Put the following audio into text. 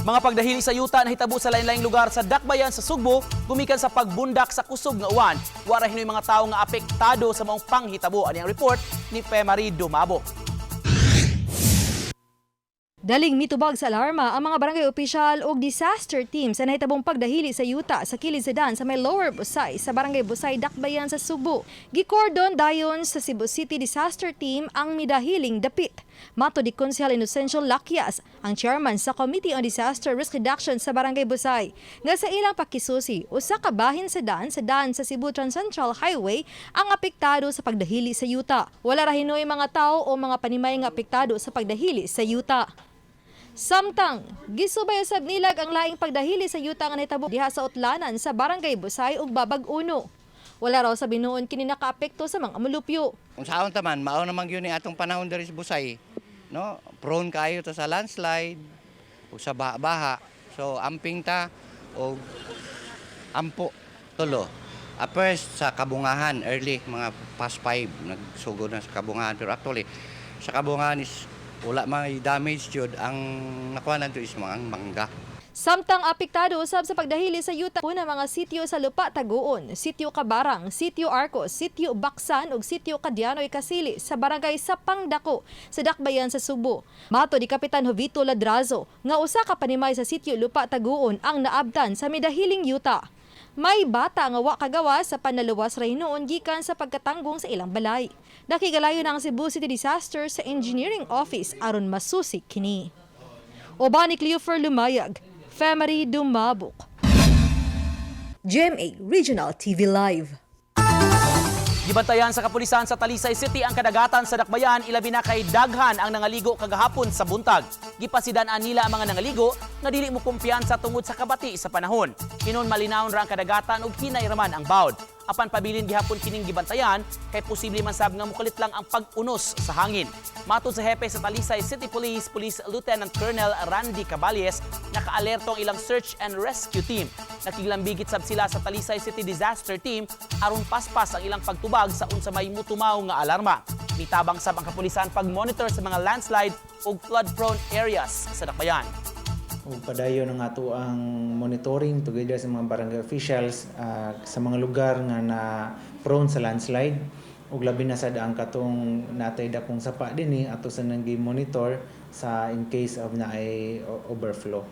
Mga pagdahili sa yuta nahitabo sa lain-laing lugar sa Dakbayan sa Sugbo gumikan sa pagbundak sa kusog nga uwan. Wa ra hinoy mga tawo nga apektado sa maong panghitabo. Ani ang report ni Femary Dumabo. Daling mitubag sa alarma ang mga barangay opisyal ug disaster team sa nahitabong pagdahili sa yuta sa kilid sa dan sa may Lower Busay sa Barangay Busay, Dakbayan sa Sugbo. Gikordon dayon sa Cebu City Disaster Team ang midahiling dapit. Matod ni Konsehal Inocencio Laquias, ang chairman sa Committee on Disaster Risk Reduction sa Barangay Busay, nga sa ilang pakisusi, usa ka bahin sa dan sa Cebu Transcentral Highway ang apektado sa pagdahili sa yuta. Wala ra hinoy mga tao o mga panimay nga apektado sa pagdahili sa yuta. Samtang, gisubay usab nilag ang laing pagdahili sa yuta nga nahitabo diha sa Utlanan sa Barangay Busay ug Babag Uno. Wala raw sa binuon kini nakaapekto sa mga mulupyo. Kung saon ta man, mao naman gyud ni atong panahon diri sa Busay, no? Prone kaayo ta sa landslide ug sa baha. So amping ta og ampo tulo. First sa Kabungahan, early mga past 5 nagsugod na sa Kabungahan, pero actually sa Kabungahan is wala may damage jud. Ang nakuha nato is mga mangga. Samtang apektado usab sa pagdahili sa yuta na mga sitio sa Lupa Taguon, Sitio Kabarang, Sitio Arcos, Sitio Baksan ug Sitio Kadianoy Kasili sa Barangay Sapang Dako sa Dakbayan sa Sugbo. Matod ni Kapitan Jovito Ladrazo nga usa ka panimay sa Sitio Lupa Taguon ang naabtan sa midahiling yuta. May bata nga wa kagawas sa panaluwas ra hinuon gikan sa pagkatanggong sa ilang balay. Nakigalayo na ang Cebu City Disaster sa Engineering Office aron masusi kini. Uban ni Cleofer Lumayag, Femary Dumabok. GMA Regional TV Live. Gibantayan sa kapulisan sa Talisay City ang kadagatan sa Dakbayan, ilabi na kay daghan ang nangaligo kagahapon sa buntag. Gipasidan-an nila ang mga nangaligo nga dili mo kumpiyansa tungod sa kabati sa panahon. Hinon malinawon ra ang kadagatan ug hinay raman ang bawd. Apan pabilin gihapon kining gibantayan kay posible man sab nga mukalit lang ang pag-unos sa hangin. Matod sa hepe sa Talisay City Police, Police Lieutenant Colonel Randy Caballes, nakaalerto ang ilang search and rescue team. Nakiglambigit sab sila sa Talisay City Disaster Team aron paspas ang ilang pagtubag sa unsa may mutumaw nga alarma. Mitabang sab ang kapulisan pag-monitor sa mga landslide ug flood-prone areas sa Dakbayan. Ug padayon ang ato ang monitoring together sa mga barangay officials sa mga lugar nga na prone sa landslide ug labi na sad ang katong natay dakong sapa dinhi, ato sa nang monitor sa in case of naay overflow.